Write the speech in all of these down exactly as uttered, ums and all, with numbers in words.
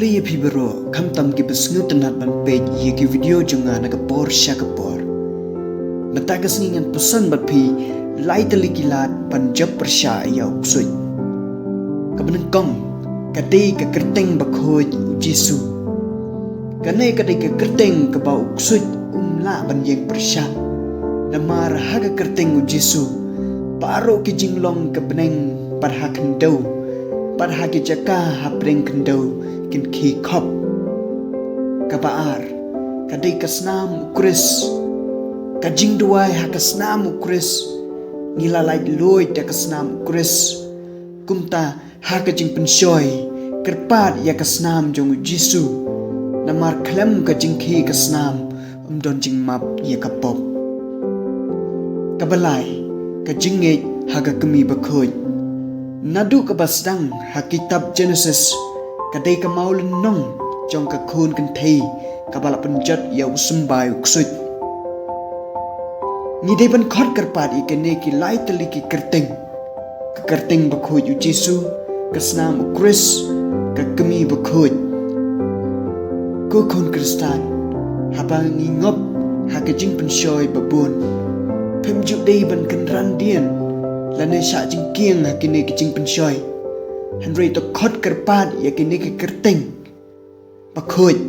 Ïa phi baroh, khamtam kiba sngewtynnat ban peit ïa ki video jong nga na ka por sha ka por. Mynta ka sngi ngan pynsan bad phi lai tylli ki lad ban jop pyrshah ïa u ksuid. Kaba nyngkong, ka dei ka kyrteng bakhuid u Jisu. Kane ka dei ka kyrteng kaba u ksuid um lah ban ïeng pyrshah. Namar ha ka kyrteng u Jisu, baroh ki jinglong ka bneng bad ha khyndew bad ha ki jaka hapdeng khyndew kin khie khop. Kaba ar, ka dei ka snam u Khrist. Ka jingduwai ha ka snam u Khrist. Ngi la laitluid da ka snam u Khrist. Kumta ha ka jingpynshoi, kyrpad ïa ka snam jong u Jisu. Namar khlem ka jingkhie ka snam, ym don jingmap ïa ka pop. Kaba lai, ka jingngeit ha ka kmie bakhuid. Naduh kaba sdang ha kitab Genesis, ka dei ka mawlynnong jong ka khun kynthei kaba la pynjot ïa u symbai u ksuid. Ngi dei ban khot kyrpad ïa kine ki lai tylli ki kyrteng. Ka kyrteng bakhuid u Jisu, ka snam u Khrist, ka kmie bakhuid. Ko khun Khristan, haba ngi ngop ha ka jingpynshoi babun, phim ju dei ban kynran dien lane shah jingkieng ha kine ki jingpynshoi. Hynrei to khot kyrpad ïa kine ki kyrteng bakhuid,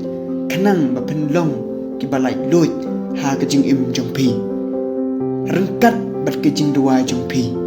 khnang ba phin long kiba laitluid ha ka jingim jong phi ryngkat bad ka jingduwai jong phi.